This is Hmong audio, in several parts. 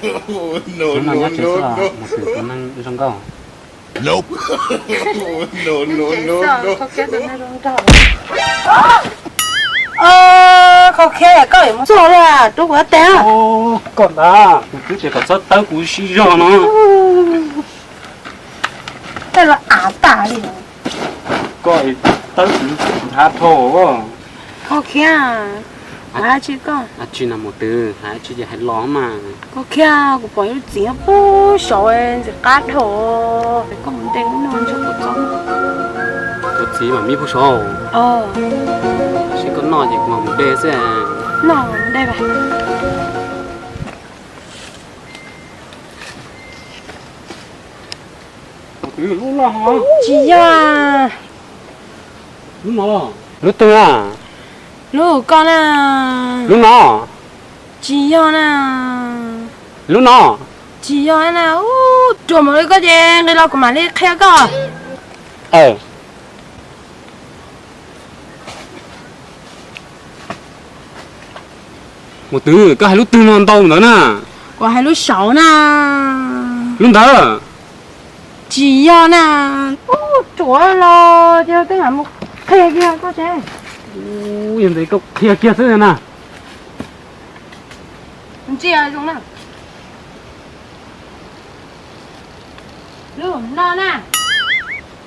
Tus no nyob tsev xwb los mus twm tus neeg zoo nkauj. Khaub Khiab, koj yuav mus txog li rub kuv tes. Koj ntag, kuv twb tias kom txhob tawb kuv siv zog no. Tej los av tas li. Koj tawb kuv nrhav dhau. Khaub Khiab, hais tsis koj. Tsis na mus twg, hais tsis ces hais los mas. Khaub Khiab, kuv pom ib lub txiv nyob puag saud ntxim qab dhau. Koj mus nte lub no ntshe puas txog. Kuv txiv mas nyob puag saud. Seb koj noj ces kuv mam mus de xwb. Noj de. Lub no tsis yog. Lub no. Lub twg na? Lub koj na. Lub no. Tsis yog na. Lub no. Tsis yog na. Ub, ruam npaum li koj ces nqis los kuv mam li qhia koj. Mus twg, koj hais lub twg no ntau ntawd na? Kuv hais lub saud na. Lub ntawd. Tsis yog na. Ub, ruam los ces twb mam mus qhia kiag koj tsev. Yog ntawd koj qhia kiag xwb na. Ntsia zoo na. Lub no na.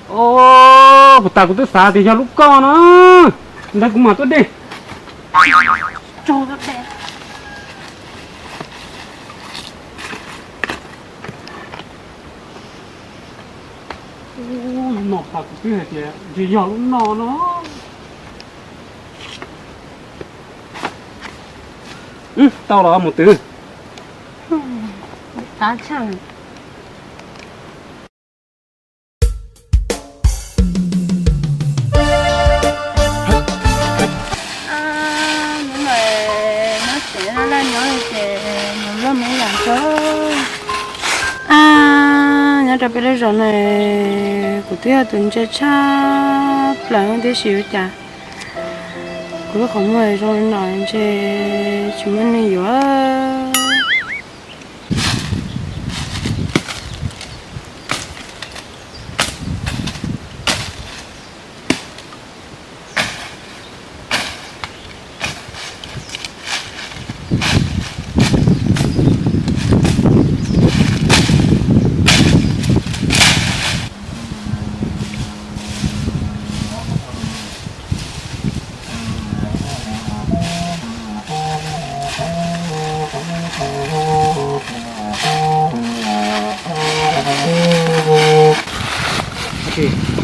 Puas tas kuv twb xav tias yog lub koj no. Ntawd kuv mam tuaj de. Lub no tas kuv twb hais tias ntshe yog lub no no. Tau los mus twg. Nyob rau peb lub zos no, kuv twb yog tus ntse tshaj plaws tib si ua cas kuv lub qhov muag zoo li no ntshe tsis muaj neeg yuav.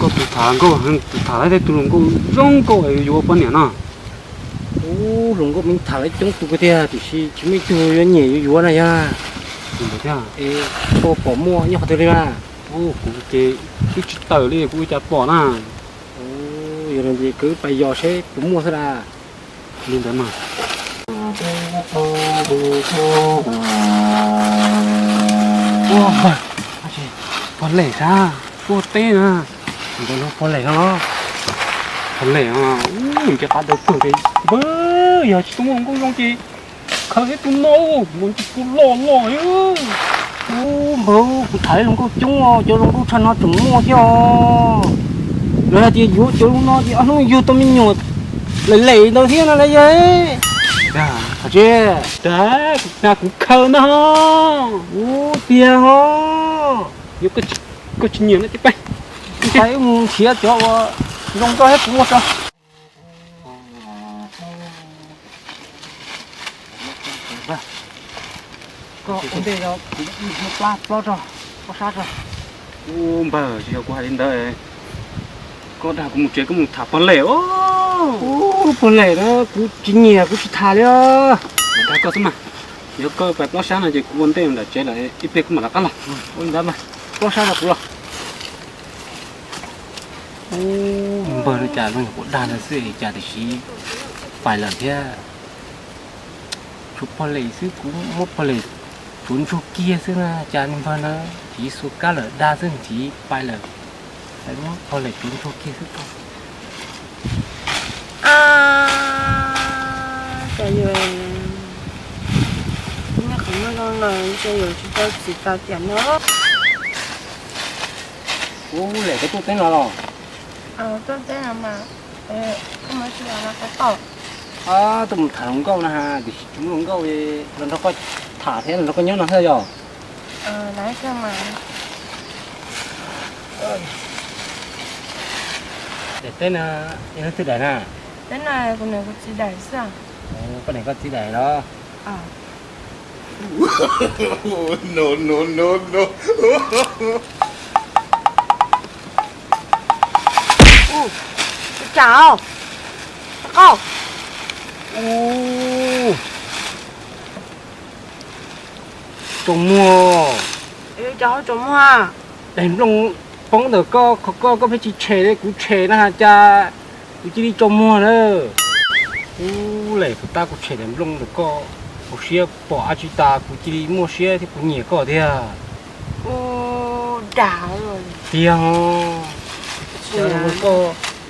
Koj tus tham nkauj, tus tham laib tej tus hluas nkauj zoo nkauj yuav poj niam no. Ub, hluas nkauj me tham laib coob tus kawg tiag tiam sis tsis muaj ib tug yuav nyiam yuav yuav na yog. Koj pom muaj nyob qhov twg li mas? Kuv ces twb tsis tawm li kuv ua cas pom na. Yog li ces koj pais yos seb puas muaj xwb las. Li ntawd mas. Ua npawg, pog lem sab tuaj teb na. Ntawd no pog lem no. Pog lem, ub, nce qab dawb paug ces npawg, yog tsis tau muaj hluas nkauj zoo ces khaws ib tug no mus nce puag loj loj. Ub npawg, kuv tham ib hluas nkauj coob os, cov hluas nkauj tshaj no tseem muaj thiab os. Lawv hais tias yuav cov no ces ob hnub yug tau me nyuam lem lem ntawd thiab no las yog. Dag, kuv khaws ntag. Ub tiag os. Yog koj tsis nyiam no ces pais, pais mus nrhiav cov uas zoo nkauj thiab kuv muab rau. Koj ua ntej, kuv muab plab plob rau, plob sab rau. Ub npawg, tsis yog kuv hais li ntawd. Koj dag kuv mus tsev, koj mus tham pog lem os. Ub, pog lem na kuv tsis nyiam, kuv tsis tham li os. Dag koj xwb mas. Yog koj pais plob sab no ces kuv ua ntej nram tsev lawm, ib pliag kuv mam rov qab los. Ua li ntawd mas, plob sab rau kuv los. Ub, npawg, li cas zoo li kuv dag ntawd xwb cas tiam sis pais lawm thiab. Tshuav pog lem xwb, kuv muab pog lem tsuav ntsuag kiag xwb na, cas npawg na tsis xuas kab lawm, dag xwb tsis pais lawm. Muab pog lem tsuav ntsuag kiag xwb. Cas yuav nyob qhov no los Ntshe yuav tsis tau txiv tas tiam no. Ub, Lem, koj tuaj teb no los? Tuaj teb no mas, koj muaj tsis los no koj tau. Tuaj mus tham hluas nkauj na ha, tiam sis tsis muaj hluas nkauj li, los nrog koj tham thiab los nrog koj nyob no xwb yog? Lawv kawg mas. Daim teb no yog leej twg daim na? Teb no kuv niam kuv txiv daim xwb. Koj niam koj txiv daim los? No, no, no, no. Ua cas os? Qoj. Ub, tsaus muag. Cas ho tsaus muag? Daim nplooj poob ntawm koj, qhov koj, koj pheej tsis tshem li, kuv tshem na has cas kuv cia li tsaus muag na. Ub, Lem, puas tab kuv tshem daim nplooj ntawm koj, hauv siab pom dab tsi tas kuv cia li muaj siab thiab kuv nyiam koj tiag. Ub, dag. Tiag os. Zoo li koj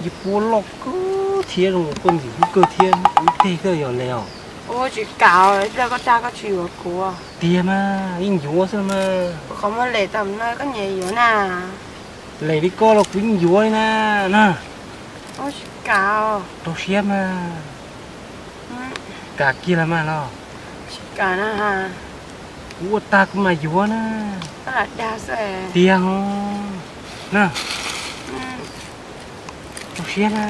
yus puab loj kawg thiab zoo li koj ntxim hlub kawg thiab, ub, teg kawg yog Lem os. Ub, tsis kam, ib pliag koj dag koj tsis yuav kuv. Tiag mas, yeej yuav xwb mas. Kuv qhov muag Lem tau no koj nyiam yuav na. Lem li koj los kuv yeej yuav li na, na. Ub, tsis kam. Rau siab mas. Kam kiag los mas los. Tsis kam na. Kuv ua tag kuv mam yuav na. Koj lam dag xwb. Tiag os. Na. Rau siab na.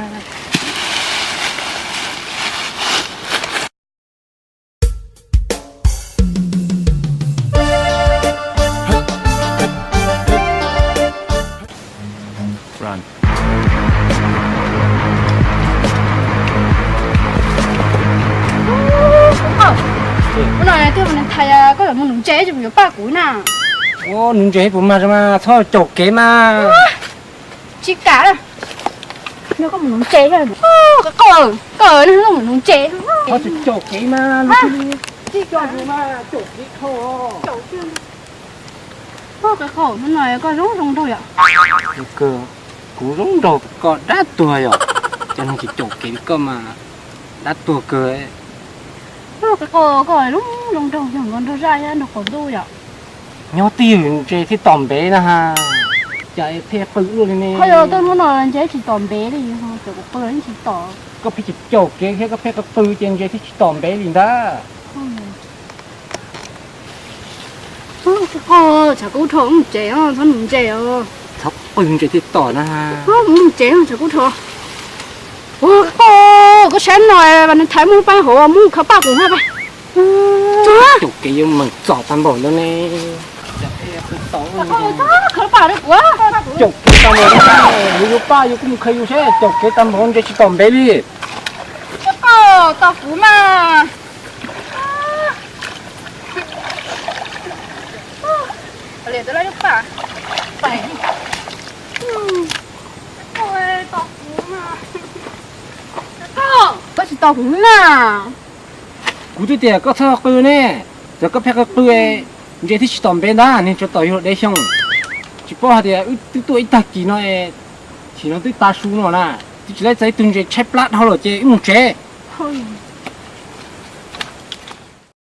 Hnub no twb mus thais, koj yuav mus nuv ntses tsis mus yuav paj kuv na. Ua nuv ntses puas mag mas txhob caum kev mas. Tsis kam. Koj mus nuv ntses, koj, koj mus nuv ntses. Txhob caum kev mas, tsis caum mas caum kev dhau. Hnub no koj zoo zoo nraug yom. Kuv zoo nraug koj dab tuag yom. Cov neeg tsis caum kev li koj mas dab tuag kawg. Koj zoo zoo nraug yog nkaus nraug zaj thiab nraug qaum ntuj yom. Nyob twj ywm ntses thiaj tom npev na ha. Cas pheej qw luaj li ne. Koj yog tuaj hnub no ntses tsis tom npev li, cov kuv qw yeej tsis tom. Koj pheej tsis caum kev thiab koj pheej qw qw ces ntses thiaj tsis tom npev li ntag. Koj tshav kub dhau, mus tsev os, txhob nuv ntses os. Txhob qw ntses thiaj tom na. Mus tsev os, tshav kub dhau. Koj, koj saib no, Valentine muaj paj hauv, muab khawb paj kuv na. Caum kev yuav meem txom tag npaum ntawd ne. Khawb paj rau kuv. Caum kev tag npaum, yus yuav paj yus kuj mus khawb yus seb, caum kev tag npaum ntses tsis tom npev li. Koj tos kuv mas. Koj tsis tos kuv na. Kuv twb tias koj txhob qw ne, txawm koj pheej qw qw, ntses thiaj tsis tom npev ntag, nws tsuas tom yus dev xyoo. Tsis paub hais tias wb twb tuaj ib tag kis no, thaum no twb tav su no na, twb tsis laib txais ib tug ntses, tshaib plab dhau lawm ces wb mus tsev.